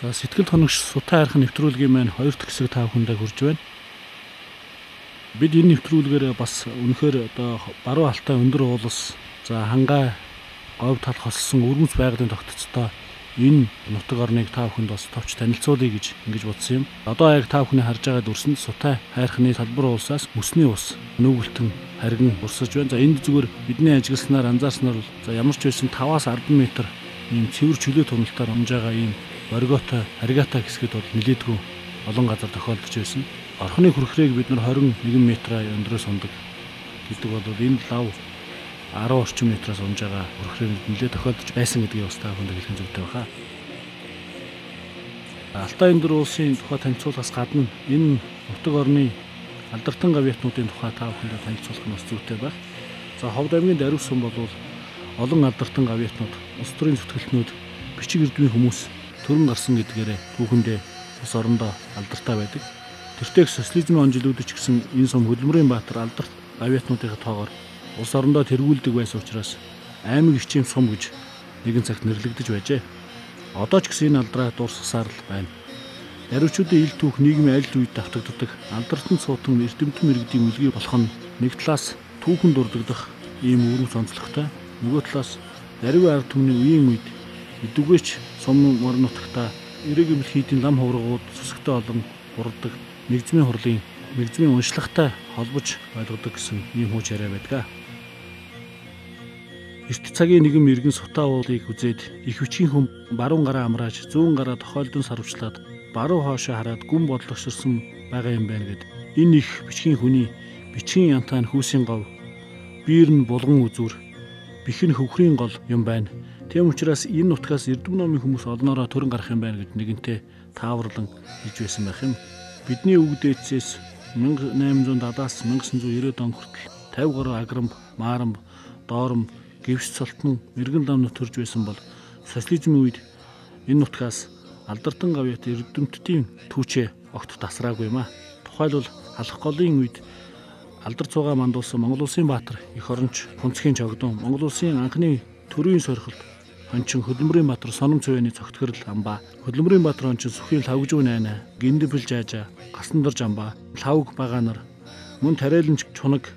За сэтгэл хоногч Сутай хайрхан нэвтрүүлгийн маань хоёр дахь хэсэг та бүхэндээ хүрж байна. Бид энэ нэвтрүүлгээр бас үнэхээр одоо баруун алтай өндөр уулас, за хангай говь тал хосолсон өргөмц байгалийн тогтцтой энэ нутаг орныг та бүхэнд бас товч танилцуулъя гэж ингэж бодсон юм. Одоо яг та бүхний харж байгаа дүрсэнд Сутай хайрханы салбар уулсаас мөсний ус нүүгэлтэн харган урсаж байна. За энд зүгээр бидний ажигласнаар анзаарснаар бол за ямар ч байсан 5-аас 10 м ийм цэвэр чөлөө туналтаар унж байгаа ийм борготой, харьгаатай хэсгэд бол нэлээдгүй олон газар тохиолдож байсан. Орхины хүрхрээг бид нар 21 м өндрөөс ундаг гэдэг бол энэ лав 10 орчим метраас унж байгаа хүрхрээнд нэлээд тохиолдож байсан гэдгийг бас та бүхэнд хэлэх зүйтэй байна. Алтай өндөр уулсын тухай танилцуулахаас гадна энэ нутаг орны алдартан гавьяатнуудын тухай та бүхэнд танилцуулах нь бас зүйтэй байх. За Ховд аймгийн Дарив сум бол олон алдартан гавьяатнууд, улс төрийн зүтгэлтнүүд, бичиг эрдмийн хүмүүс төрөн гарсан гэдгээрээ түүхэндээ улс орондоо алдартай байдаг. Тэртээх социализмын он жилүүд ч гэсэн энэ сум хөдөлмөрийн баатар алдарт гавьяатнуудын тоогоор улс орондоо тэргүүлдэг байсан учраас аймаг ичим сум гэж нэгэн цагт нэрлэгдэж байжээ. Одоо ч гэсэн энэ алдраа дуурсгасаар л байна. Даривчуудын ил түүх нийгмийн аль үед давтагддаг алдартан суутан эрдэмтэн мэргэдийн үлгий болох нь нэг талаас түүхэн дурддагдах ийм үүрэг онцлогтой, нөгөө талаас даривын ард түмний үеийн үед эдүгээч сум морин нутагта эрэг эмэл хийдийн лам хуврагууд сүсгтэй олон хурддаг мэгзмийн хурлын мэгзмийн уншлагатай холбож ойлгодог гэсэн ийм хууч яриа байдаг. Эрт цагийн нэгэн мэрэгэн Сутай уулыг үзээд их хүчийн хүн баруун гараа амрааж зүүн гараа тохиолдон сарвчлаад баруун хоошоо хараад гүн бодлогширсан байгаа юм байна гэд энэ их бичгийн хүний бичгийн янтаа нь хүүсийн гов, биер нь булган үзүүр, бэх нь хөвхрийн гол юм байна. Тийм учраас энэ нутгаас эрдэм номын хүмүүс олноороо төрөн гарах юм байна гэд нэгэнтээ тааварлан хэлж байсан байх юм. Бидний үг дээдсээс 1870-аас 1990 он хүртэл 50 гаруй аграмб, маарамб, дооромб, гэвш цолтон мэрэгэн ламнууд төрж байсан бол социализмын үед энэ нутгаас алдартан гавьяат эрдэмтдийн түүчээ огт тасраагүй юм а. Тухайлбал Халах голын үед алдар цугаа мандуулсан Монгол улсын баатар эх оронч Хунцгийн чогдон, Монгол улсын анхны төрийн сорилт хончин Хөдөлмөрийн баатар Соном цувяаны цогтгорл амбаа, Хөдөлмөрийн баатар хончин Сүхийн лавгжуу найнаа, Гиндбэл жаажаа, Гасандар жамбаа, Лавг багаанар, мөн Тариаланч чунаг,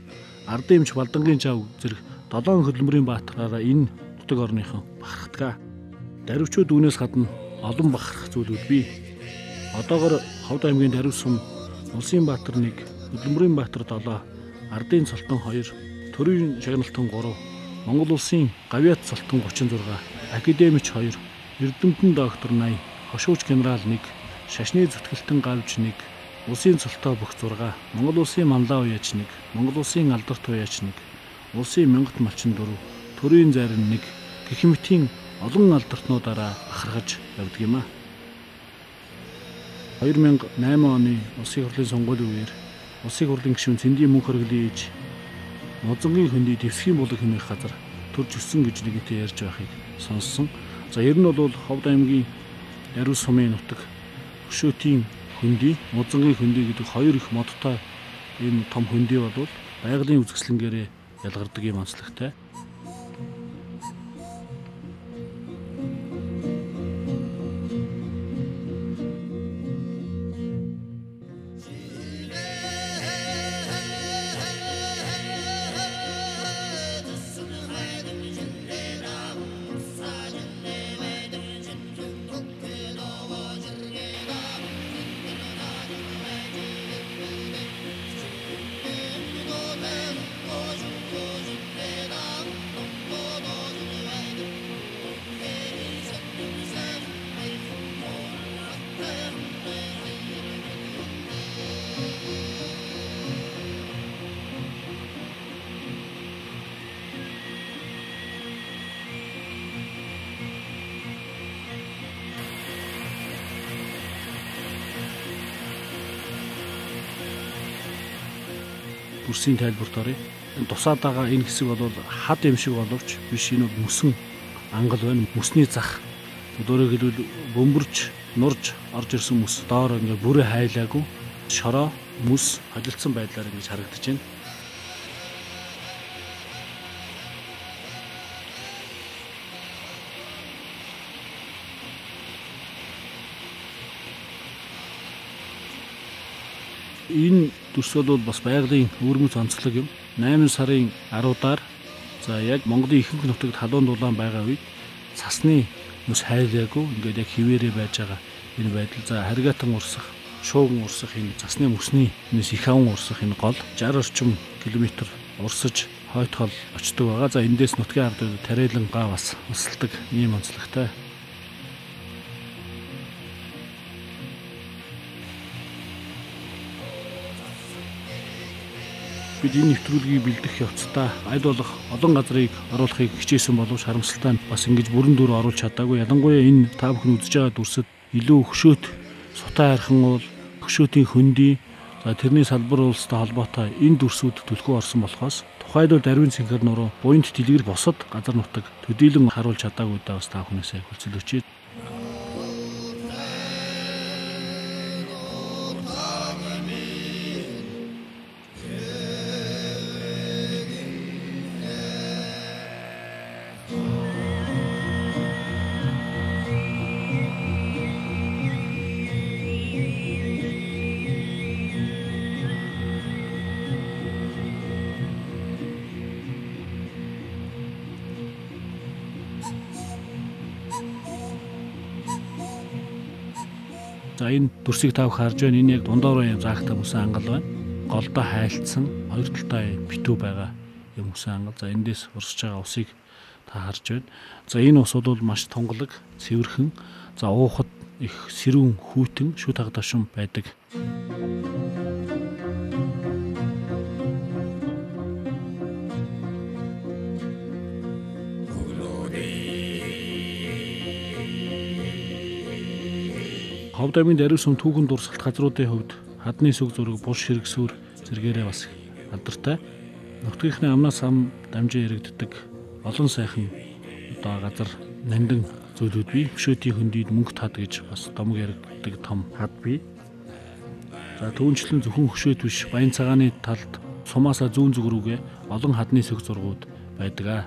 Ардын эмч Балдангийн чав зэрэг 7 хөдөлмөрийн баатараараа энэ нутаг орныхон бахархдаг. Даривчууд үүнээс гадна олон бахархах зүйлүүд бий. Одоогор Ховд аймгийн Дарив сум улсын баатар 1, хөдөлмөрийн баатар 7, ардын цолтон 2, төрийн шагналтан 3, Монгол улсын гавьяат цолтон 36, академич 2, эрдэмтэн доктор 80, хошууч генерал 1, шашны зүтгэлтэн гавж 1, улсын цолтой бүх 6, Монгол улсын манлай уяач 1, Монгол улсын алдарт уяач 1, улсын мянгат малчин 4, төрийн зарим 1 гэх мэтийн олон алдартнуудаараа бахархаж явдаг юм а. 2008 оны улсын хурлын сонгуулийн үеэр улсын хурлын гишүүн Цэндийн мөнх хөргөлийн ээж Музангийн хөндөй дэвсгийн булаг хэмээх газар төрж өссөн гэж нэгэнтээ ярьж байхыг сонссон. За ер нь бол Ховд аймгийн Дарив сумын нутаг Хөшөөтийн хөндөй, Музангийн хөндөй гэдэг хоёр их модтой ийм том хөндөй бол байгалийн үзэсгэлэнгээрээ ялгардаг юм онцлогтой. дүрсийн тайлбарт оръё. Тусаад байгаа энэ хэсэг бол хад юм шиг боловч биш, энэ бол мөсөн ангал байна. Мөсний зах. Өөрөөр хэлбэл бөмбөрж, нурж орж ирсэн мөс доор ингээ бүрээ хайлаагүй шороо мөс холилдсон байдлаар ингэж харагдаж байна. Энэ дүрс бол бас байгалийн өвөрмөц онцлог юм. 8 сарын 10-аар за яг Монголын ихэнх нутагт халуун дулаан байгаа үед цасны мөс хайлаагүй ингээд яг хിവэрэ байж байгаа энэ байдал. За харгаатан урсах, шууган урсах энэ цасны мөсний энэс их аван урсах энэ гол 60 орчим километр урсаж хойд хол очдог байгаа. За эндээс нутгийн ард тариалан гав бас усалдаг ийм онцлогтой. Бид энэ нэвтрүүлгийг бэлдэх явцдаа аль болох олон газрыг оруулахыг хичээсэн боловч харамсалтай нь бас ингэж бүрэн дүр оруулж чадаагүй. Ялангуяа энэ та бүхэн үзэж байгаа дүрсэд илүү хөшөөт Сутай архан уул, хөшөөтийн хөндий, за тэрний салбар улстай холбоотой энэ дүрсүүд түлхүү орсон болохоос тухайлбал Дарвин цэнхэр нуруу, буянт дэлгэр бусад газар нутаг төдийлөн харуулж чадаагүйдээ бас та бүхнээсээ хүлцэл өчье. За энэ дүрсийг та бүхэн харж байна. Энэ яг дундаараа юм заагтай мөсөн ангал байна. Голдоо хайлтсан хоёр талдаа битүү байгаа юм мөсөн ангал. За эндээс урсж байгаа усыг та харж байна. За энэ ус бол маш тунгалаг, цэвэрхэн, за уухад их сэрүүн хүйтэн шүт хагдашин байдаг. Ховд аймгийн Дарвин сүм түүхэн дурсгалт газруудын хувьд хадны сүг зураг, булш хэрэгсүүр зэргээрээ бас алдартай. Нутгийнхны амнаас ам дамжин яригддаг олон сайхан одоо газар нандин зүйлүүд бий. Хөшөөтийн хөндийд мөнгө тад гэж бас домог яригддаг том хад бий. За түүнчлэн зөвхөн хөшөөт биш, Баян цагааны талд сумаасаа зүүн зүг рүүгээ олон хадны сүг зургууд байдаг аа.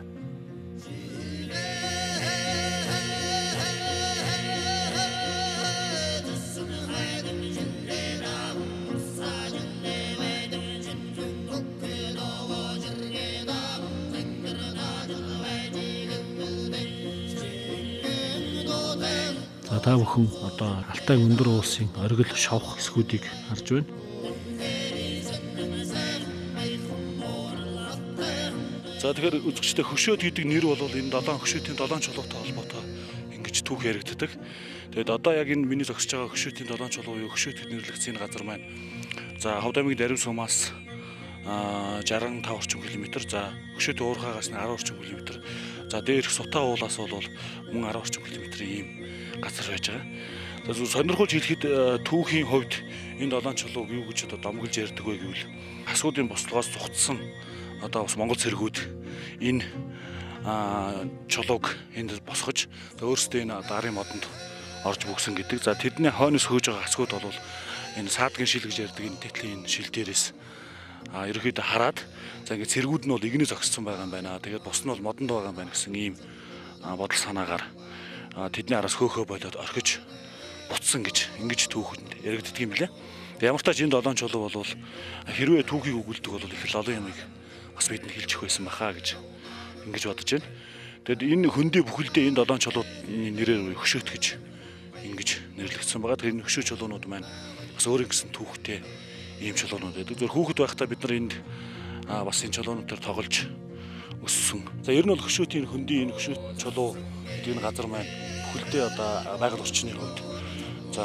За та бүхэн одоо Алтай өндөр уулсын оргил шовх хэсгүүдийг харж байна. За тэгэхээр үзэгчдээ хөшөөт гэдэг нэр бол энэ долоон хөшөөтийн долоон чулуутай холбоотой ингэж түүх яригддаг. Тэгээд одоо яг энэ миний зогсож байгаа хөшөөтийн долоон чулуу юу хөшөөт гэд нэрлэгдсэн энэ газар маань за Ховд аймгийн Дарвин сумаас 65 орчим километр, за хөшөөтийн уурхаагаас 10 орчим километр, за дээрх Сутаа уулаас бол мөн 10 орчим километрийн ийм газар байж байгаа. За сонирхолж хэлэхэд түүхийн хувьд энэ долоон чулууг юу гэж одоо домоглож ярьдаг вэ гэвэл хасгуудын бослогоос зүгтсэн одоо бас монгол цэргүүд энэ чулууг энд босгож өөрсдөө энэ одоо арын модонд орж бүгсэн гэдэг. За тэдний хойноос хөөж байгаа хасгууд бол энэ саадгийн шил гэж ярьдаг энэ тэтгэлийн энэ шил дээрээс ерөнхийдөө хараад за ингээд цэргүүд нь бол игнэ зогссон байгаа юм байна. Тэгээд бус нь бол модонд байгаа юм байна гэсэн ийм бодол санаагаар тэдний араас хөөхөө болоод орхиж буцсан гэж ингэж түүхэнд яригддаг юм лээ. Ямар ч тач энэ долоон чулуу бол хэрвээ түүхийг өгүүлдэг бол их л олон юмыг бас бидэнд хэлж өгөх байсан баха гэж ингэж бодож байна. Тэгэд энэ хөндий бүхэлдээ энэ долоон чулууны нэрээр хөшөөт гэж ингэж нэрлэгдсэн байгаа. Тэгэхээр энэ хөшөө чулуунууд маань бас өөрийн гэсэн түүхтэй ийм чулуунууд байдаг. Зөвхөн хүүхэд байхдаа бид нар энд бас энэ чулуунуудаар тоглож өссөн. За ер нь бол хөшөөтийн хөндий энэ хөшөөт чулуу гэдэг энэ газар маань бүхэлдээ одоо байгаль орчны хувьд, за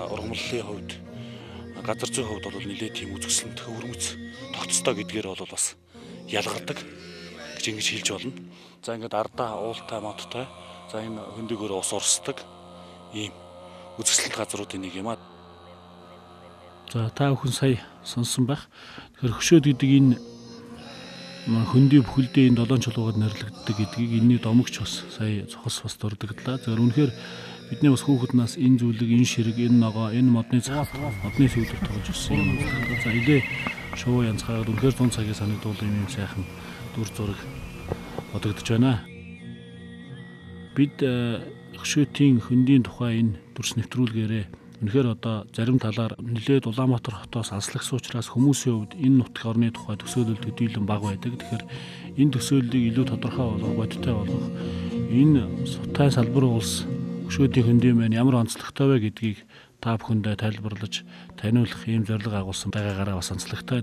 ургамлын хувьд, газар зүйн хувьд бол нэлээд тийм үзэсгэлэнт хөвөрмөц тогтцтой гэдгээр бол бас ялгардаг гэж ингэж хэлж болно. За ингээд ардаа уултай модтой, за энэ хөндөгөөр ус урсдаг ийм үзэсгэлэнт газруудын нэг юм аа. За та бүхэн сая сонсон байх. Тэгэхээр хөшөөд гэдэг энэ хөндий бүхэлдээ энэ долоон чулуугаар нэрлэгддэг гэдгийг энэний домогч бас сая цохос бас дурдлагдлаа. Тэгэхээр үнэхээр бидний бас хүүхэд нас энэ зүйлийг, энэ ширэг, энэ ногоо, энэ модны цахал, модны сүйдэр тоглож өссөн юм. За илээ шувуу янзгаагаад үнэхээр 100 цагийг санагдуулсан юм сайхан дүр зураг бодогдож байна. Бид хөшөөтийн хөндийн тухай энэ дүрс нэвтрүүлгээрээ үнэхээр одоо зарим талаар нэлээд Улаанбаатар хотоос алслагдсан учраас хүмүүсийн хувьд энэ нутгийн орны тухай төсөөлөл төдийлөн бага байдаг. Тэгэхээр энэ төсөөллийг илүү тодорхой болгох, бодиттой болгох энэ сутай салбар улс хөшөөдийн хөндийн маань ямар онцлогтой вэ гэдгийг та бүхэндээ тайлбарлаж таниулах ийм зорилго агуулсан байгаагаараа бас онцлогтой.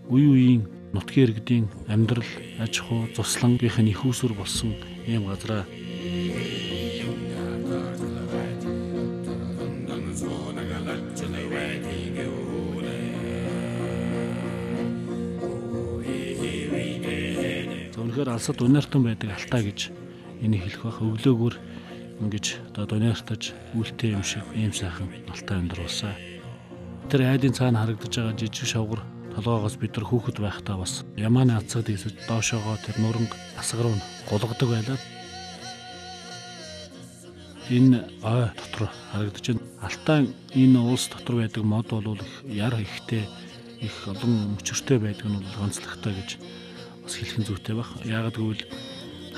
Үе үеийн нутгийн иргэдийн амьдрал, аж ахуй, зуслангийнх нь их усүр болсон ийм газраа. За үнэхээр алсад униартан байдаг алтаа гэж энийг хэлэх байх. Өглөөгөр ингэж одоо дуниартаж үлтэй юм шиг ийм сайхан алтаа амьдруулсан. Тэр айдын цаана харагдаж байгаа жижиг шавгар толгоогоос бид нар хүүхэд байхдаа бас ямааны ацаг дийсэж доошоогоо тэр нуранг асга руу гулгадаг байлаа. Энэ ой дотор харагдаж байна. Алтаан энэ улс дотор байдаг мод бол их яр ихтэй, их олон мөчөртэй байдаг нь бол онцлогтой гэж бас хэлэх нь зүйтэй байх. Яагаад гэвэл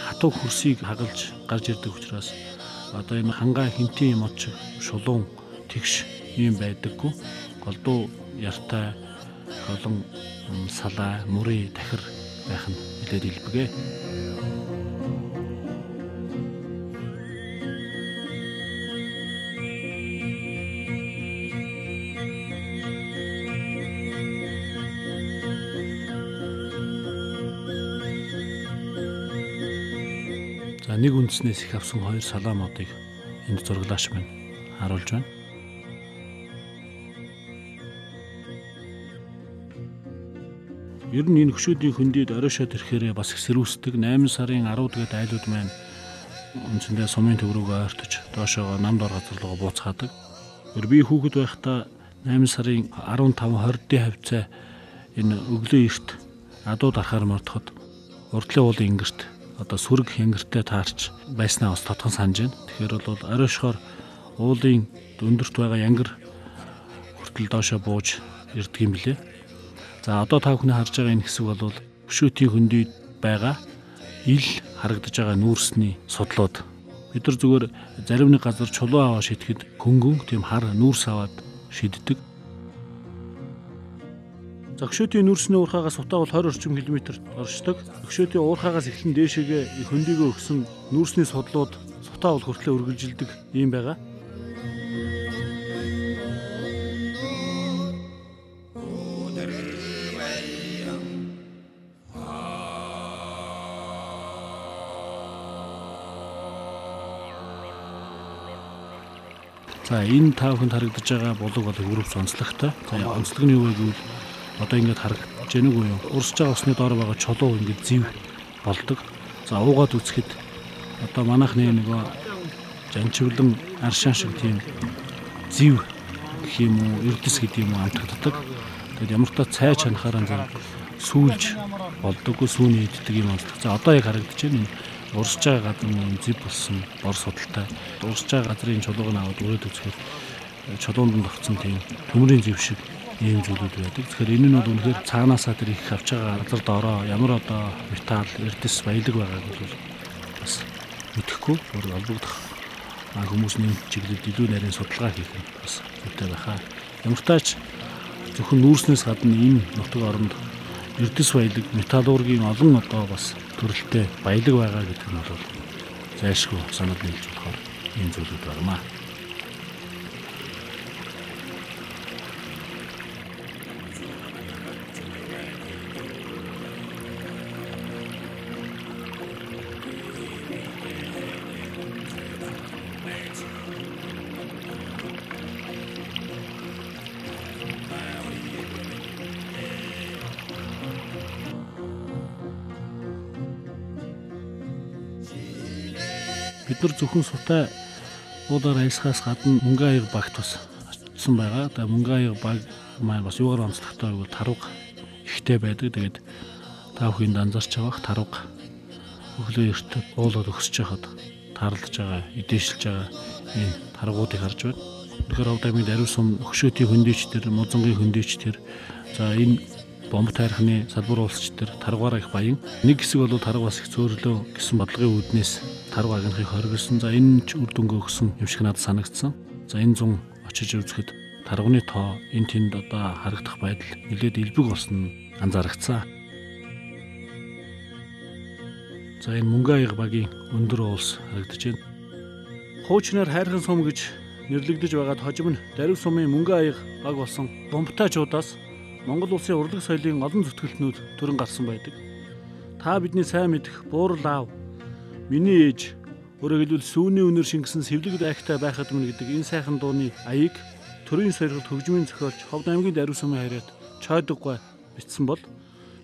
хатуу хөрсийг хагалж гарч ирдэг учраас одоо энэ хангаа хинтийн мод шиг шулуун тэгш юм байдаггүй. Голдуу яртай олон салаа, мөрий, тахир байх нь нэлээд илбэгэ. За нэг үндснээс их авсан хоёр салаа модыг энд зураглаач маань харуулж байна. Ер нь энэ хөшөөдийн хөндийд оройшоод ирэхээрээ бас их сэрүүсдэг. 8 сарын 10 дугаар айлууд маань үндсэндээ сумын төв рүүгээ ойртож доошоогоо нам дор газар руугаа бууцгаадаг. Би хүүхэд байхдаа 8 сарын 15 20-ийн хавцаа энэ өглөө эрт адуу дарахаар мордоход урдлын уулын ингэрт одоо сүрэг хянгэртэй таарч байснаа бас тодхон санаж байна. Тэгэхээр бол оройшохоор уулын өндөрт байгаа янгар хүртэл доошоо бууж ирдэг юм билээ. За одоо та бүхний харж байгаа энэ хэсэг бол хөшөөтийн хөндийд байгаа ил харагдаж байгаа нүүрсний судлууд. Бид нар зүгээр зарим нэг газар чулуу аваа шидэхэд хөнгөн тийм хар нүүрс аваад шиддэг. За хөшөөтийн нүүрсний уурхаагаас утаа бол 20 орчим километр оршдог. Хөшөөтийн уурхаагаас эхлэн дээшээгээ хөндийгөө өгсөн нүүрсний судлууд сутаа бол хүртлээ үргэлжилдэг юм байгаа. За энэ та бүхэнд харагдаж байгаа булаг бол хөрөвч онцлогтой. За онцлог нь юу вэ гэвэл одоо ингээд харагдаж байна уу юу? Урсж байгаа усны доор байгаа чулуу ингээд зэв болдог. За уугаад үзэхэд одоо манайхны нөгөө жанчвлан аршаан шиг тийм зэв гэх юм уу, эрдэс гэдэг юм уу амтагддаг. Тэгээд ямар ч цай чанахаараа зэрэг сүүлж болдоггүй, сүүний иддэг юм онцлог. За одоо яг харагдаж байна энэ урсж байгаа газар нь зэв болсон бор судалтай. Урсж байгаа газрын чулууг нь аваад өрөөд үзэхэд чулуунд нь тогтсон тийм төмрийн зэв шиг ийм зүйлүүд байдаг. Тэгэхээр энэ нь бол үнэхээр цаанаасаа тэр их авч байгаа газар доороо ямар одоо металл, эрдэс, баялаг байгааг бол бас мэдэхгүй, өөр олбогдох хүмүүс нэмж чиглэлд илүү нарийн судалгаа хийх нь бас зүйтэй байхаа. Ямар ч тач зөвхөн нүүрснээс гадна энэ нутаг оронд эрдэс баялаг, металлургийн олон одоо бас төрөлтэй баялаг байгаа гэдэг нь бол зайлшгүй санал нийлж болохоор ийм зүйлүүд байна. Бид нар зөвхөн Сутай уулаар аялсахаас гадна Мөнгөн аяга багт бас очсон байгаа. Тэгээ Мөнгөн аяга баг маань бас юугаар онцлогтой гэвэл тарвага ихтэй байдаг. Тэгээд та бүхэн анзаарч байгаа тарвага өглөө эрт уулаад өксөж байхад тарлаж байгаа, идээшилж байгаа энэ тарвагуудыг харж байна. Тэгэхээр Ховд аймгийн Дарвин сум хөшөөтийн хөндийч тэр, Музангийн хөндийч тэр, за энэ бомб тайрхны салбар улсч тэр тарвагаараа их баян. Нэг хэсэг бол тарваг бас их цөөрлөө гэсэн бодлогын үүднээс тарваг агнахыг хориглосон. За энэ ч үр дүнгээ өгсөн юм шиг надад санагдсан. За энэ зун очиж үзэхэд тарвагны тоо энэ тэнд одоо харагдах байдал нэлээд элбэг болсон нь анзаарэгдсэн. За энэ Мөнгөн аяга багийн өндөр уулс харагдаж байна. Хуучнаар хайрхан сум гэж нэрлэгдэж байгаа хожим нь Дарвин сумын Мөнгөн аяга баг болсон бомбтайчуудаас Монгол улсын урлаг соёлын олон зүтгэлтнүүд төрөн гарсан байдаг. Та бидний сайн мэдэх буурал аав, миний ээж, өөрөөр хэлбэл сүүний үнэр шингэсэн сэвлэг дайхтай байхад мөн гэдэг энэ сайхан дууны аяыг төрийн сорилт хөгжмийн зохиолч Ховд аймгийн Дарвин сумын харьяат Чойдоггой бичсэн бол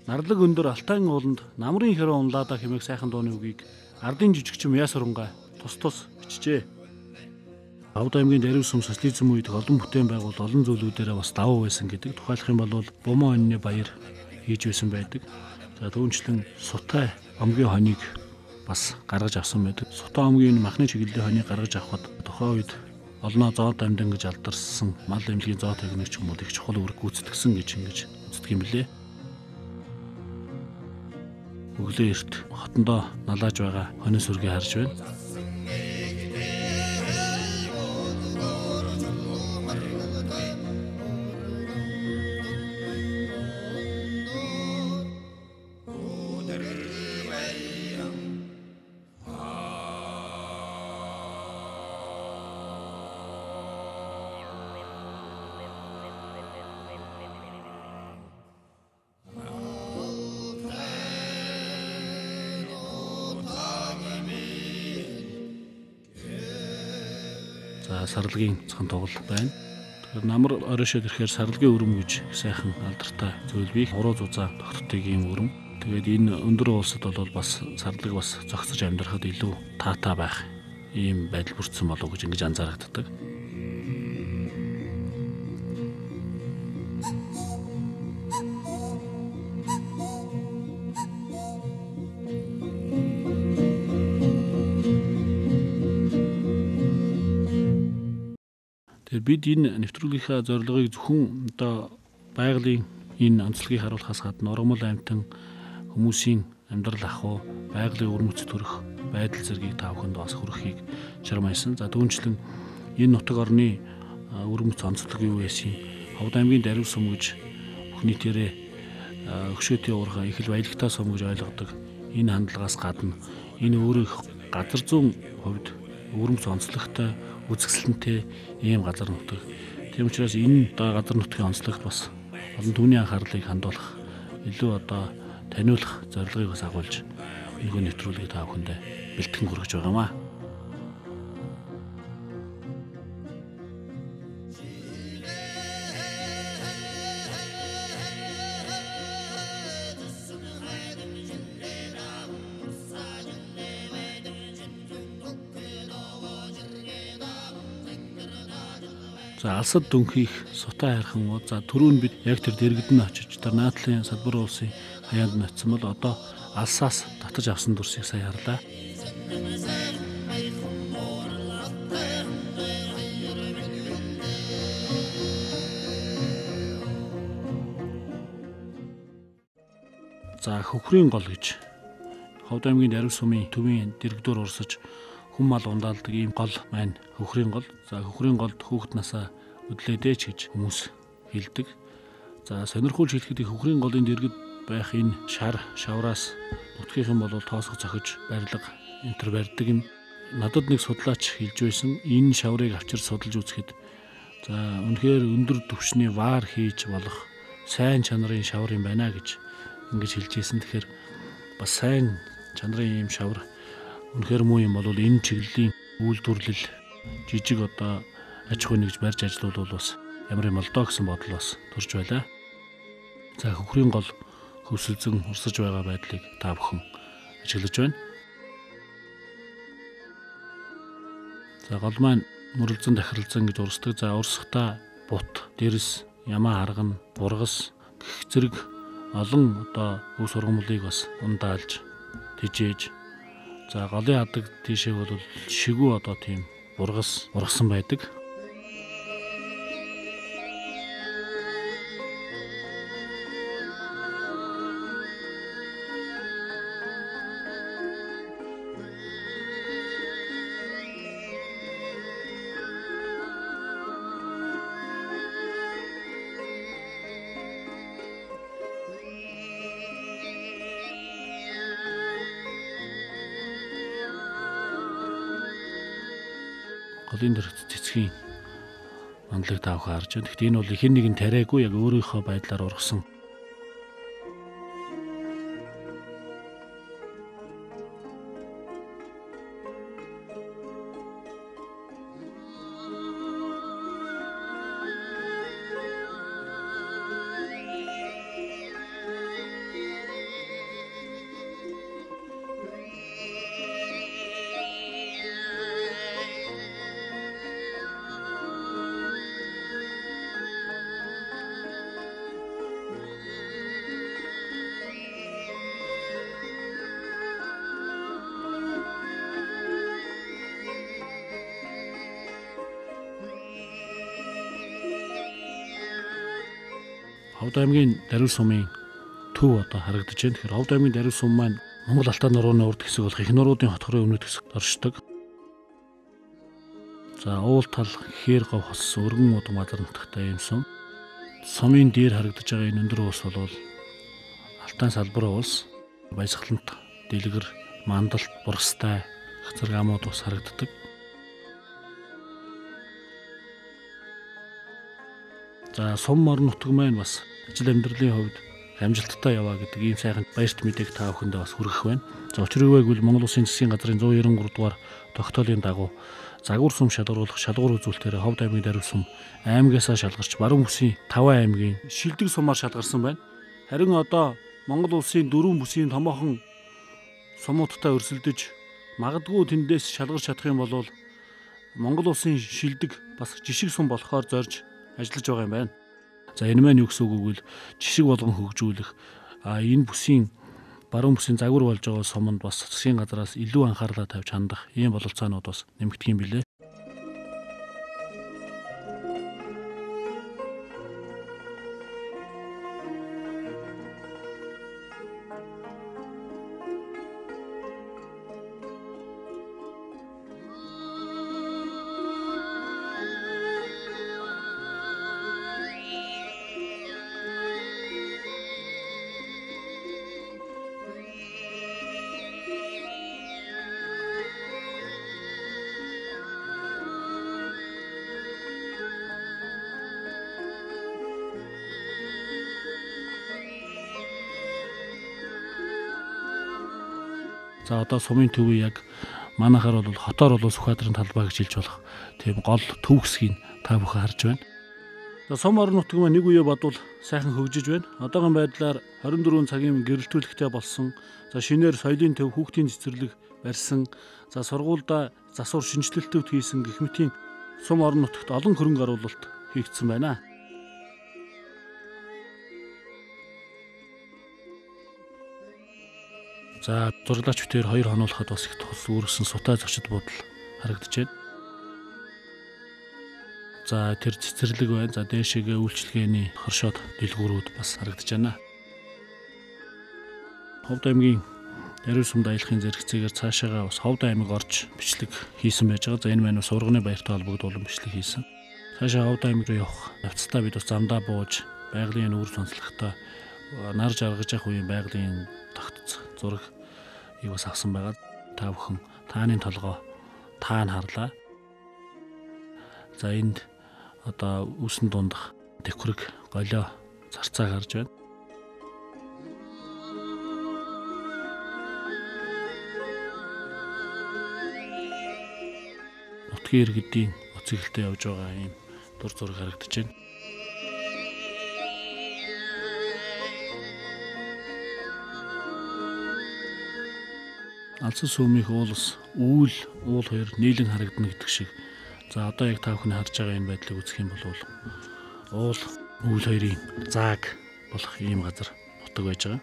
Нарлаг өндөр Алтайн ууланд намрын хэрэг унлаадаа хэмээх сайхан дууны үгийг ардын жижигчин Ясурангаа тус тус бичжээ. Ховд аймгийн Дарвин сум социализм үед олон бүтээн байгуул олон зүйлүүдээрээ бас давуу байсан гэдэг. Тухайлах юм бол Бумаа онины баяр хийж байсан байдаг. За түүнчлэн Сутай омгийн хоныг бас гаргаж авсан байдаг. Сутай омгийн махны чиглэлийн хоныг гаргаж авахад тухайн үед олноо зоод амьдан гэж алдарсан мал эмнэлгийн зоо техник юм бол их чухал үүрэг гүйцэтгсэн гэж ингэж үздэг юм лээ. Өглөө эрт хотондоо налааж байгаа хонин сүргийг харж байна. За сарлагийн цан тугал байна. Тэгэхээр намар оройшоод ирэхээр сарлагийн өрөм гэж сайхан алдартай зүйл бий. Уруу зузаан тогтдыг ийм өрөм. Тэгээд энэ өндөр уулсад бол бас сарлаг бас зогсож амьдрахад илүү таатай байх ийм байдал бүрдсэн болов гэж ингэж анзаарагддаг. Тэгэхээр бид энэ нэвтрүүлгийнхаа зорилгыг зөвхөн одоо байгалийн энэ онцлогийг харуулахаас гадна ургамал амьтан хүмүүсийн амьдрал ахуй, байгалийн өвөрмөц төрөх байдал зэргийг та бүхэнд бас хүргэхийг чармайсан. За түүнчлэн энэ нутаг орны өвөрмөц онцлог юу байсан? Ховд аймгийн Дарвин сум гэж бүх нийтээрээ хөшөөтийн уурхай их л баялагтай сум гэж ойлгодог. Энэ хандлагаас гадна энэ өөрөө их газар зүүн хувьд өвөрмөц онцлогтой үзэсгэлэнтэй ийм газар нутаг. Тийм учраас энэ одоо газар нутгийн онцлогт бас олон түүний анхаарлыг хандуулах, илүү одоо таниулах зорилгыг бас агуулж энэхүү нэвтрүүлгийг та бүхэндээ бэлтгэн хүргэж байгаа юм аа. За алсад дүнхийх Сутай хайрхан уу. За түрүүн бид яг тэр дэргэд нь очиж тэр наадлын салбар улсын хаяанд нь очисон бол одоо алсаас татаж авсан дүрсийг сая харлаа. За Хөхрийн гол гэж Ховд аймгийн Дарвин сумын төвийн дэргэдүүр урсаж хүн мал ундаалдаг ийм гол маань Хөхрийн гол. За Хөхрийн голд хүүхэд насаа өдлөөдөөч гэж хүмүүс хэлдэг. За сонирхуулж хэлэхэд Хөхрийн голын дэргэд байх энэ шар шавраас нутгийнхан бол тоосго цохиж барилга энэ төр барьдаг юм. Надад нэг судлаач хэлж байсан. Энэ шаврыг авчир судалж үзэхэд за үнэхээр өндөр түвшний ваар хийж болох сайн чанарын шавар юм байна гэж ингэж хэлж байсан. Тэгэхээр бас сайн чанарын ийм шавар үнэхээр муу юм бол энэ чиглэлийн үйлдвэрлэл жижиг одоо аж ахуйн нэгж барьж ажиллавал бас ямар юм бол доо гэсэн бодол бас төрж байлаа. За Хөхрийн гол хөвсөлзөн урсаж байгаа байдлыг та бүхэн ажиглаж байна. За гол маань мөрөлзөн тахиралзан гэж урсдаг. За урсахдаа бут, дэрс, ямаа харгана, бургас гэх зэрэг олон одоо өв сургамлыг бас ундаалж тижээж, за голын адаг тийшээ бол шигүү одоо тийм бургас ургасан байдаг. Голын дэрх цэцгийн мандлыг та бүхэн харж байна. Гэхдээ энэ бол хэн нэгэн тариагүй, яг өөрийнхөө байдлаар ургасан. Ховд аймгийн Дарвил сумын төв одоо харагдаж байна. Тэгэхээр Ховд аймгийн Дарвил сум маань Монгол Алтай нурууны урд хэсэг болох их нуруудын хотхорын өмнөд хэсэгт оршдог. За уул тал хээр говь хос өргөн удам газар нутагтай юм сум. Сумын дээр харагдаж байгаа энэ өндөр ус бол Алтан салбар улс, баясгалант, дэлгэр, мандалт, бургастай их зэрэг амууд ус харагддаг. За сум орон нутаг маань бас ажил амьдралын хувьд амжилттай яваа гэдэг ийм сайхан баярт мэдээг та бүхэндээ бас хүргэх байна. За учир юу гэвэл Монгол Улсын засгийн газрын 193 дугаар тогтоолын дагуу загвар сум шалгаруулах шалгуур үзүүлэлтээр Ховд аймгийн Дарвил сум аймгаасаа шалгарч баруун бүсийн 5 аймгийн шилдэг сумаар шалгарсан байна. Харин одоо Монгол Улсын 4 бүсийн томоохон сумуудтай өрсөлдөж магадгүй тэндээс шалгарч чадах юм бол Монгол Улсын шилдэг бас жишг сум болохоор зорж ажиллаж байгаа юм байна. За энэ маань юу гэсэн үг вэ гэвэл жишг болгон хөгжүүлэх, энэ бүсийн баруун бүсийн загвар болж байгаа суманд бас засгийн газраас илүү анхаарлаа тавьж хандах ийм бололцоонууд бас нэмэгдэх юм билээ. За одоо сумын төвийн яг манайхаар бол хотоор бол Сүхбаатарын талбай гэж хэлж болох тийм гол төв хэсгийг та бүхэн харж байна. За сум орон нутаг маань нэг үе бодвол сайхан хөгжиж байна. Одоогийн байдлаар 24 цагийн гэрэлтүүлэгтэй болсон. За шинээр соёлын төв, хүүхдийн цэцэрлэг барьсан. За сургуульдаа засвар шинэчлэлтүүд хийсэн гэх мэтийн сум орон нутагт олон хөрөнгө оруулалт хийгдсэн байна. За зураглаач битээр 2 хонуулахад бас их тус үүргэсэн сутай зочид буудал харагдаж байна. За тэр цэцэрлэг байна. За дээшээгээ үйлчилгээний хоршоод дэлгүүрүүд бас харагдаж байна. Ховд аймгийн Дарвил сумд аялахын зэрэгцээгээр цаашаагаа бас Ховд аймаг орж бичлэг хийсэн байж байгаа. За энэ маань бас урганы баяртай холбогдуулан бичлэг хийсэн. Цаашаа Ховд аймаг руу явах явцдаа бид бас замдаа бууж байгалийн үүр сонцлогтой нар жаргаж явах үеийн байгалийн тогтц зураг бас авсан байгаа. Та бүхэн тааны толгой таан харлаа. За энд одоо үсэн дундах тэвхрэг голио зарцаа гарч байна. Нутгийн иргэдийн оцоглолтой явж байгаа ийм дур зураг харагдаж байна. Алсан сүүмийнх уулс үүл уул хоёр нийлэн харагдана гэдэг шиг. За одоо яг та бүхэн харж байгаа энэ байдлыг үзэх юм бол уул үүл хоёрын зааг болох ийм газар нутаг байж байгаа.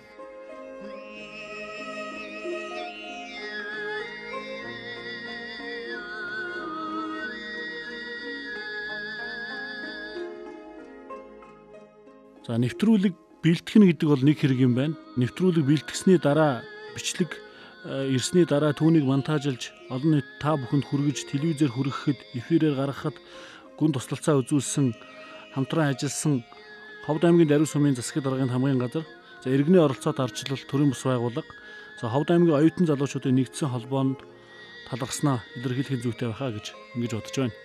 За нэвтрүүлэг бэлтгэн гэдэг бол нэг хэрэг юм байна. Нэвтрүүлэг бэлтгэсний дараа бичлэг ирсний дараа түүнийг монтажлж олон нийт та бүхэнд хүргэж телевизээр хүргэхэд эфирээр гаргахад гүн туслалцаа үзүүлсэн хамтран ажилласан Ховд аймгийн Даруй сумын засгийн даргын хамгийн газар, за иргэний оролцоот ардчлал төрийн бус байгууллага, за Ховд аймгийн оюутан залуучуудын нэгдсэн холбоонд талархснаа илэрхийлэх зүйтэй байхаа гэж ингэж бодож байна.